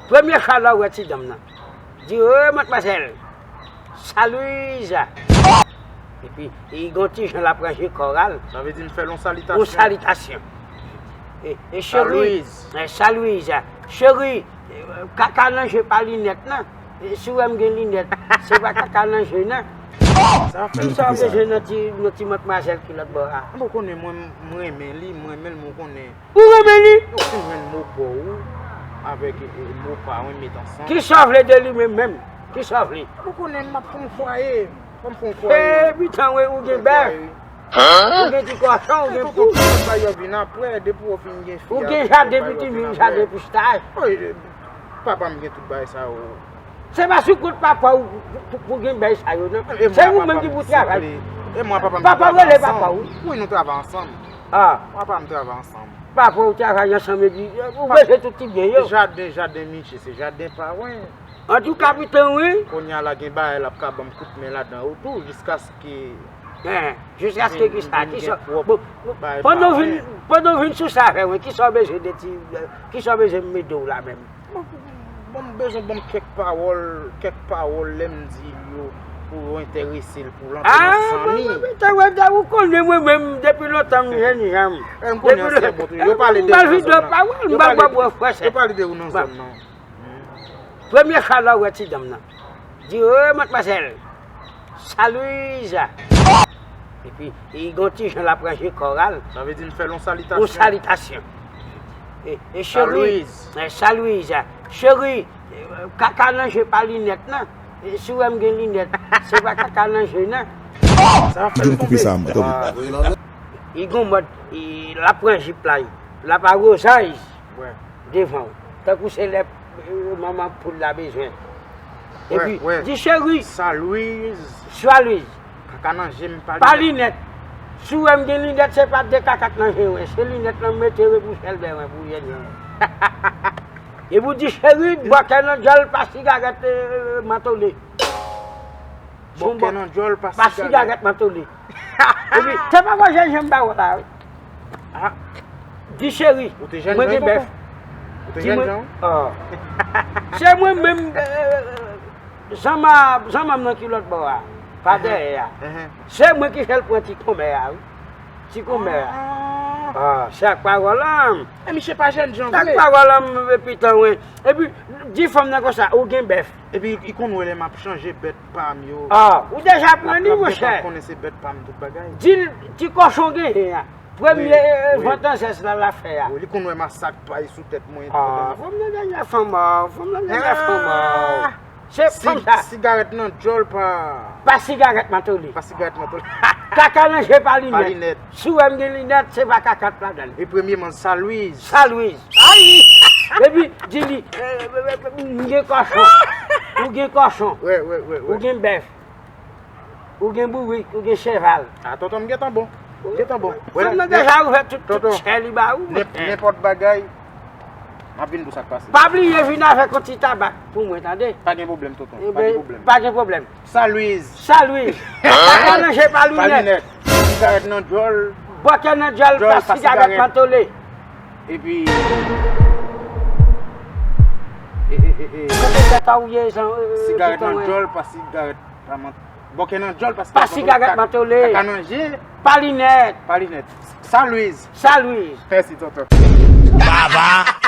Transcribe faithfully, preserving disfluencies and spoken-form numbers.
Premye fwa lè w wè ti danm nan, di, "O, madmwazèl, saluiza." Epi, li gon ti jan l ap ranje kò a l. Sa vle di m fè l yon salitasyon. Yon salitasyon. E, e cheri, saluiza. E, saluiza. Cheri, e, kaka nan je pa linèt nan. E, si w wè m gen linèt, se pa kaka nan je nan. Sa fè l. Kisa w bezwen nan ti, nan ti madmwazèl ki lòt bò a? Mwen konnen mwen, m renmen li, m renmen l, mwen konnen. Ou renmen li? Donk, si m jwenn mo ba w avèk, e, e, mo pa w, met ansanm. Kisa w vle de li menm menm? Kisa w vle? Ou konnen m ap fè yon fwaye. Fò m fè yon fwaye. E, pitan, wi, ou gen bèf. Ou gen ti kòchon, ou gen poul. Tout bagay yo vin apre, depi w fin gen fi. Ou gen jaden pitimi, jaden pistach. Wi, papa m gen tout bagay sa yo. Se pa sou kont papa w pou, pou, pou gen bèy sa yo, non. Se ou menm ki pou travay. E mwen, papa m travay ansanm. Papa w rele papa w, wi. Wi, nou travay ansanm. Ah. Papa m travay ansanm. Papa w travay ansanm epi, eh, ou bezwen tout ti byen yo. Jaden, jaden Miche, se jaden pa mwen. Antouka, pitan, wi. Kounye a la, gen bagay l ap ka ban m kout men ladan yo tou, jiskaske. Eh, jiskaske kisa, kisa, bon, bon, pandan w vin, pandan w vin sou sa avè mwen, kisa w bezwen de ti, eh, kisa w bezwen m ede w la menm? Bon, bon, m bezwen ban m kèk pawòl, kèk pawòl lè m di l yo pou yo enterese l, pou l antre nan zanmi. Ah, mwen, mwen, mwen, mwen, ou konnen mwen menm depi lontan m jènjan. Eh, m konnen ansyè bon tou. Yo pale de ou nan zòn nan. Yo pale de ou nan zòn nan. Premye fwa lè w wè ti danm nan, di, "O, madmwazèl, saluiza." Epi, li gon ti jan l ap ranje kò a l. Sa vle di m fè l yon salitasyon. Yon salitasyon. E, e cheri, saluiza. E, saluiza. Cheri, e, kaka nan je pa linèt nan. E, si w wè m gen linèt, se pa kaka nan je nan. Sa fè l tonbe. Li gon mòd, e, l ap pran jip la, l ap arozay devan w. Tankou se lè, eh, manman poul la bezwen. Epi, di cheri. Saluiza. Saluiza. Kaka nan je m pa linèt. Si w wè m gen linèt, se pa de kaka k nan je mwen. Se linèt lan m mete wi pou sèl bè mwen, pou jèn jan. Epi w di cheri, bòkè nan djòl pa sigarèt, eh, mantole. Bòkè nan djòl pa sigarèt mantole. Epi, se pa manje jan m ba w la, wi. Ah. Di cheri, ou te jèn mwen jan gen bèf. Ou te jèn jan? Oh. Se mwen menm, eh, zanma, zanma m nan ki lòt bò a, pa dèyè a. Se mwen ki fè l pran ti konmè a, wi. Ti konmè a. Ah, se ak pawòl an. E misye pa jèn jan vre. Se ak pawòl an, epi tan, wi. Epi, di fanm nan konsa, ou gen bèf. Epi, li konn wè lè m ap chanje bèt pa m yo. Ah, ou deja pran li, monchè. L ap gentan konnen se bèt pa m tout bagay. Di l, ti kòchon genyen a. Premye, eh, vant an zès la, l ap fè a. Wi, li konn wè m a sak pay sou tèt mwen. Ah, fò m nan dèyè fanm, ah, fò m nan dèyè fanm, ah. Se fanm sa. Sigarèt nan djòl pa. Pa sigarèt mantole. Pa sigarèt mantole. Kaka nan je pa linèt. Pa linèt. Si w wè m gen linèt, se pa kaka k ladan l. E premye man, saluiza. Saluiza. Ay! Epi, di li, eh, eh, eh, eh, m gen kòchon. Ou gen kòchon. Ou gen bèf. Ou gen bourik, ou gen cheval. Ah, tonton, m gentan bon. M gentan bon. Fanm nan deja ouvè tout, tout chè li ba ou. Nenpòt bagay, m ap vin pou sa k pase. Pa bliye vin avèk yon ti tabak pou mwen, tande? Pa gen pwoblèm, tonton. Pa gen pwoblèm. Pa gen pwoblèm. Saluiza. Saluiza. Kaka nan je pa linèt. Sigarèt nan djòl. Bòkè nan djòl pa sigarèt mantole. Epi, kote tèt a ou ye, Jan, eh, sigarèt nan djòl pa sigarèt pa mantole. Bòkè nan djòl pa sigarèt mantole. Kaka nan je pa linèt. Pa linèt. Saluiza. Saluiza. Mèsi, tonton. Baba.